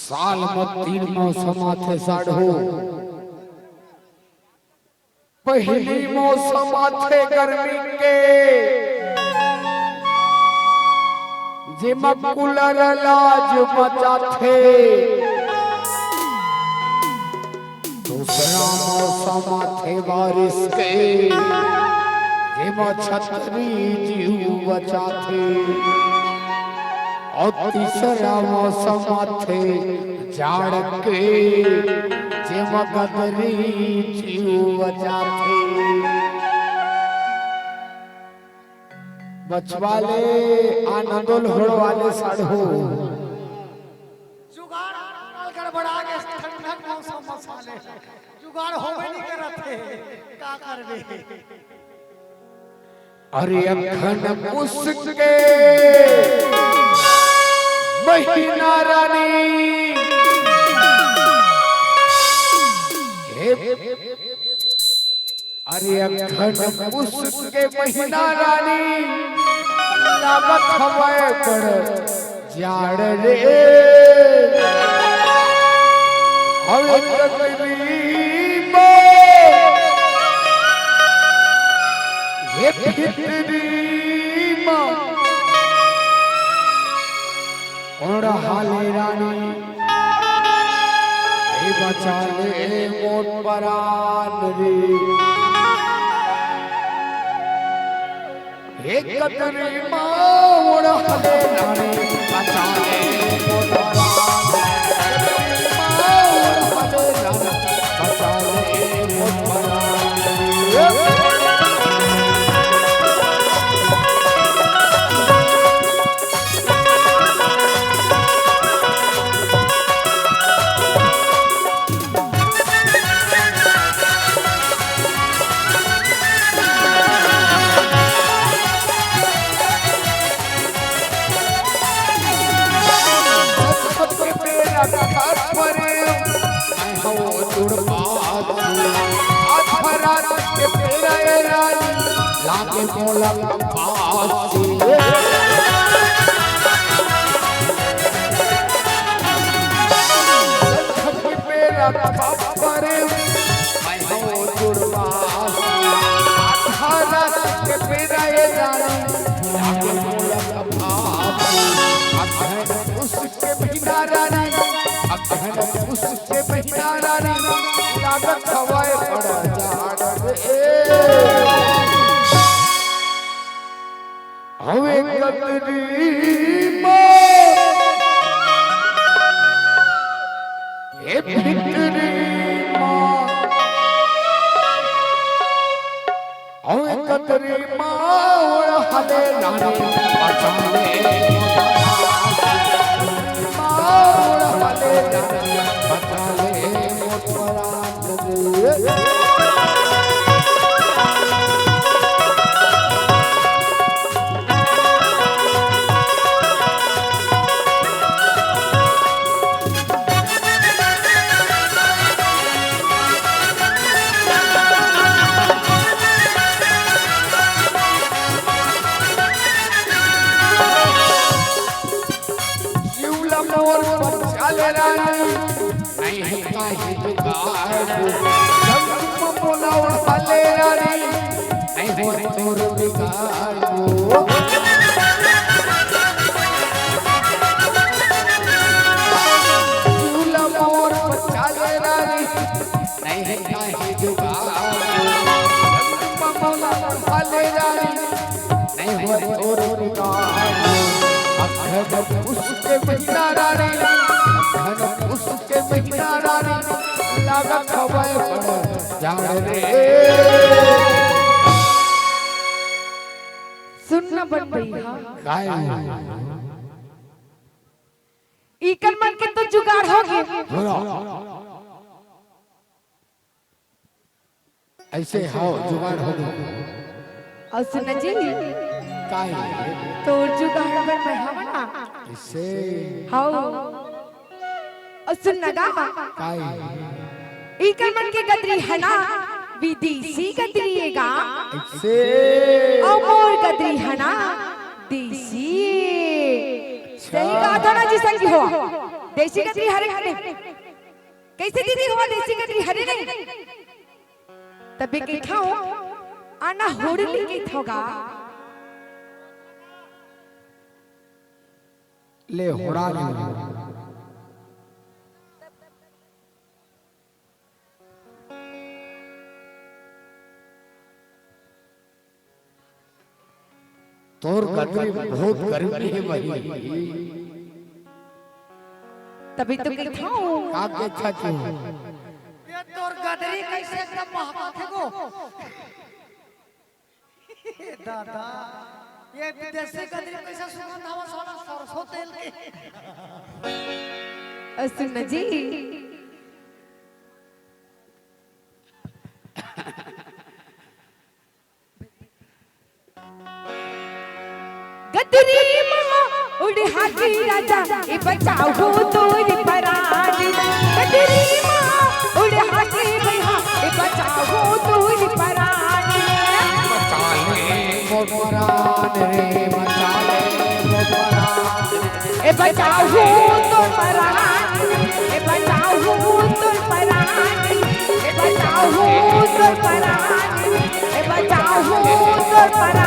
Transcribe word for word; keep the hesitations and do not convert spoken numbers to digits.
साल म तीन मौसम आथे साढ़ू। पहिली मौसम आथे गर्मी के, जेमा कूलर लाज बचाथे। दूसरा मौसम आथे बारिश के, जेमा छतरी जीव बचाथे। अउ तीसरा मौसम आथे जाड़ के, जेमा गदरी जीव बचाथे। बचवा ले आनंदो ल होड़वा ले साढ़ू। जुगाड़ गड़बड़ा के ठंडा मौसम मसाले। जुगाड़ होबे नहीं करत हे, का करबे? अरे अखन पुस के महीना रानी, हे, अरे अखन पुस के महीना रानी, लागत हवय बड़ जाड़ रे। अउ एक गदरी म, हे फितरी म, ओढ़ा ले रानी, हे बचा ले मोर परान रे। हे कदरी मावड़ हले नानी, बचा ले मोर परान। कदरी मावड़ हले नानी, बचा ले मोर परान। लागे मोला पासी। संकट के बेरा खबर, मैं हो जुड़वा। आधा रात के बेरा ए रानी, लागे मोला पासी। अखन उसके बिना रानी, अखन उसके बिना रानी, लागत हवय बड़ा जाड़ रे। हवे कतरी माँ, हे फितरी माँ, हवे कतरी माँ, ओढ़ हले नानी बचा ले, माँ, ओढ़ हले नानी बचा ले, मोर परान। शिवला मोर बचा ले रानी, नहीं है काहे जुगाड़। जब तुम बोला उठा ले रानी, नहीं हो तोर बिगाड़। शिवला मोर बचा ले रानी, नहीं है काहे जुगाड़। जब तुम बोला उठा ले रानी, नहीं होय तोर बिगाड़। अखन उसके बिना रानी, अखन उसके बिना रानी, लागत हवय बड़ जाड़ रे। सुन न बन भैया। काय? इकर मन के तो जुगाड़ हो गे। बोलो। ऐसे हाव, जुगाड़ हो गे। अउ सुन जी। काय? तोर जुगाड़ बर मैं हव ना। ऐसे। हाव। अउ सुन न गा। काय? इकर मन के गदरी ह ना, विदेशी गदरी ए गा। ऐसे। अउ मोर गदरी ह ना, देसी। सही कहा था ना जी, संगी हो। देसी गदरी हरे हरे। कइसे दीदी हो देसी गदरी हरे नहीं? तभे कहिथंव, आना होड़ली कहिथंव गा। ले होड़ा ले। तोर गदरी बहुत गरीब हे भाई। तभे तो कहिथंव। का के अच्छा क्यों? ये तोर गदरी कइसे एकदम महकथे गो? दादा, ये विदेशी गदरी कइसे सुगंध हवा साला सरसों तेल के। अ, सुन जी। गदरी मा उड़े हाथी राजा, ए बचाव हो तोर परान। गदरी मा उड़े हाथी भैया, ए बचाव हो तोर परान। बचा ले मोर परान रे, बचा ले मोर परान। ए बचाव हो तोर परान, ए बचाव हो तोर परान, ए बचाव हो तोर परान, ए बचाव हो तोर परान।